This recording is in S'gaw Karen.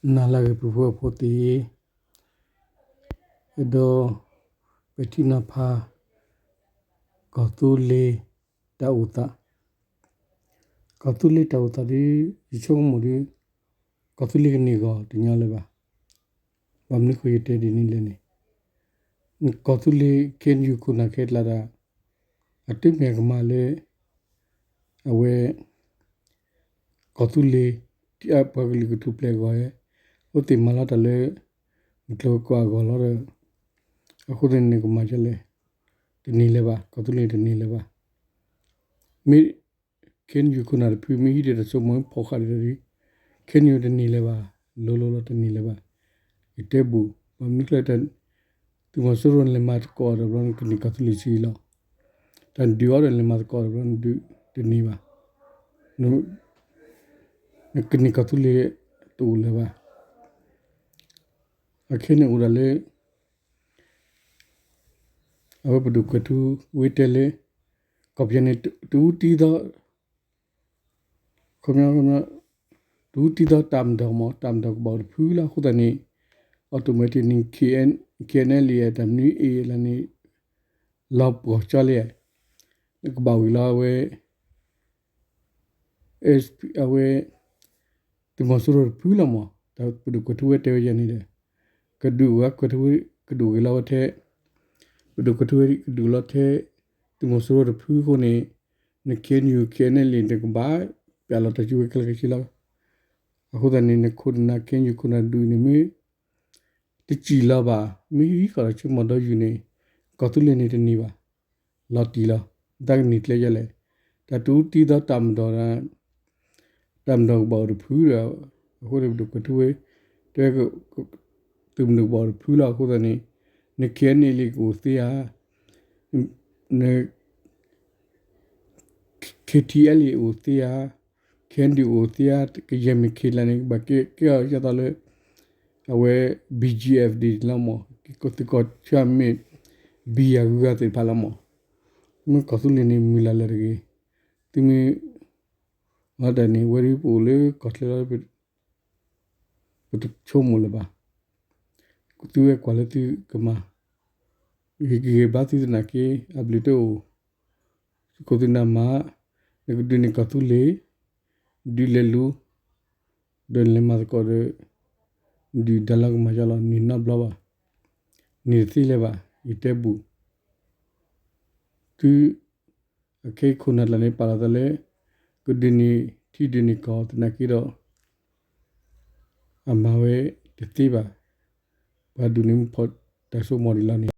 နၤလၢအဂ့ၤ ပုၢ်ဖိဝဲၢ်ဖိသ့ၣ်, အဲၣ်ဒိး ပထံၣ်နီၤဖး ကီၢ်သူလ့ၤတၢ်အိၣ်သး, ကီၢ်သူလ့ၤတၢ်အိၣ်သးဒီး ယဆိကမိၣ်ဒီး ကီၢ်သူလ့ၤကန့ၢ်ဂီၤတညီလၢၤဘၣ်. ဘၣ်မနုၤဃိယတဲဒ်န့ၣ်လဲၣ်န့ၣ်, ကီၢ်သူလ့ၤ ခ့ၣ်အ့ၣ်ယူၣ် ခိၣ်နၢ်ခဲကျါတၢ် အတမ့ၢ်အကမၢ်လၢ အဝဲ ကီၢ်သူလ့ၤ ပှၤကလုာ်ကထူၣ်ဖျဲးအဂီၢ်ဧါ, အိၣ်သ့ၣ်မၤလီၤတၢ်လၢ မုၢ်ကျိၤဝဲၤကွာ်အဂီၢ်လီၤဒီး အဃိသတးန့ၣ် နကမၤဒ်လဲၣ်, တန့ၢ်လၢၤဘၣ်, ကီၢ်သူလ့ၤတန့ၢ်လၢၤဘၣ်. မ့ၢ် ခ့ၣ်အ့ၣ်ယူၣ် ခိၣ်နၢ်တဖု မ့ၢ်ဟံးဒီးတၢ်ဆိကမိၣ် ဖီၣ်ဃာ်ဒီး ခ့ၣ်အ့ၣ်ယူၣ် တန့ၢ်လၢၤဘၣ်, လိၤလိၤလီၤ တန့ၢ်လၢၤဘၣ်. ယတဲဘူး ဘၣ်မနုၤကျဲ သုးမီၤစိရိၤလဲၤမၤသကိးဒီးဘျီ နကန့ၢ်ကီၢ်သူလ့ၤဆံးလီၤ. တၢ်ဒုးအီၤဒီးလဲၤမၤသကိးဒီးဘျီ နဒုးတန့ၢ်ဘၣ်, နကန့ၢ်ကီၢ်သူလ့ၤတအိၣ်လၢၤဘၣ်. အခဲန့ၣ်အိၣ်ဒၣ်လၢ အဝဲပဒိၣ်ကွဲၤထူဝ့တဲလၢ ကီၢ်ပယီၤန့ၣ် တအူတံသီ ခီ တအူတံသီ တၢ်မၤဒီးမ့ၢ် တၢ်မၤဒီးကဘၣ်အိၣ်တဖုလီၤ. အဃိသတးန့ၣ် automatic န့ၣ် ခ့ၣ်အဲၣ်အ့ၣ် တၢ်မနုၤအ့ၣ်လၢန့ၣ် လီၤပှီၢ်ကၠီလံ, ကဘၣ်ဝံၤလီၤဝဲ အဝဲ သုးမီၤစိရိၤတဖုလီၤမး, တၢ်ပဒိၣ်ကွဲၤထူဝ့တဲဝဲယဲန့ၣ်ဒီး ကဒုးဝဲကွဲၤထူဝ့ ကဒုးဂ့ၤလီၤဝဲထဲ ပဒိၣ်ကွဲၤထူဝ့ ကဒုးလီၤထဲ သုးမီၤစိရိၤတဖုအဃိန့ၣ် န ခ့ၣ်အ့ၣ်ယူၣ် ခ့ၣ်အဲၣ်အ့ၣ် တကဘၣ် ပျဲလီၤတၢ်စုဝဲခဲလၢာ်ခဲဆ့လီၤ. အဃိသတးန့ၣ် နခိၣ်နနၢ် ခ့ၣ်အ့ၣ်ယူၣ် ခိၣ်နၢ်ဒုးန့ၣ်မ့ၢ် တစံၣ်လီၤဘၣ်, မ့ၢ်ဟံးဃီဒီးဆိကမိၣ်ဒီးယူၢ်န့ၣ် ကီၢ်သူလ့ၤန့ၣ်တန့ၢ်ဘၣ်, လီၤတံၢ်လီၤ. တၢ်ကန့ၢ်ကျဲယဲလဲၣ်, တၢ်တအူတံသီ တၢ်မၤဒီး တၢ်မၤဒီးကဘၣ်အိၣ်တဖုဒီး အဃိန့ၣ်ပဒိၣ်ကွဲၤထူဝ့ တဲ သုးမုၢ်ဒိၣ်ကဘၣ်အိၣ်တဖုလီၤ. အဃိသတးန့ၣ် န ခ့ၣ်အဲၣ်အ့ၣ် ကအိၣ်သ့ဧါ, န ခ့ၣ်ထံၣ်အဲၣ်အ့ၣ် အိၣ်သ့ဧါ, ခ့ၣ်အဲၣ်ယူၣ် အိၣ်သ့ဧါ, ကယဲၢ်မ့ၢ်ခ့ၣ်လၢန့ၣ် ကဘၣ်ကဲကဲအီၤဒ်သိးလၢ အဝဲ ဘီၣ်ကၠံၣ်အဲၣ်ဖ်ဒံၣ် လီၤမး, သုးကီၢ်ဆၢမ့ၢ် ဘံၣ်ယၤဂုၤဂၤသ့ၣ်တဖၣ်လီၤမး, မ့ၢ်ကီၢ်သူလ့ၤန့ၣ် မုၢ်လၢ်လၢတဂ့ၤ, သုမ့ၢ် အဝဲဒၣ်န့ၣ် ဝဲဒၣ်ပအိၣ်လၢကီၢ်ချၢလီၤ ပတဆိကမိၣ်လၢၤဘၣ်. သုဝဲကွၢ်လၢသုကမၤ, ဂ့ၤက့ၤဂ့ၤဘၣ်သုသနာ်က့ အဘျုးတအိၣ်, သုခိၣ်သုနၢ်မၤ, နကဒုးန့ၢ်ကီၢ်သူလ့ၤ, ဒုးလဲၤလူၤ, ဒီးနလဲၤမၤသကိးဒီး ဒုၣ်ဒါလီၤကမၤယါလီၤ န့ၢ်နီတဘျီဘၣ်, န့ၢ်တသ့လၢၤဘၣ်, ယတဲဘူး သု အခဲအံၤခိၣ်နၢ်ကျါန့ၣ် ပာ်လီၤသးလၢ ကဒုးန့ၢ်ထံဒုးန့ၢ်ကီၢ်သနာ်က့ဒီး အမၤဝဲတသ့ဘၣ်, ပှၤဒုးန့ၢ်မူဖီၣ်တၢ်ဆိကမိၣ်ဒံးလီၤန့ၣ်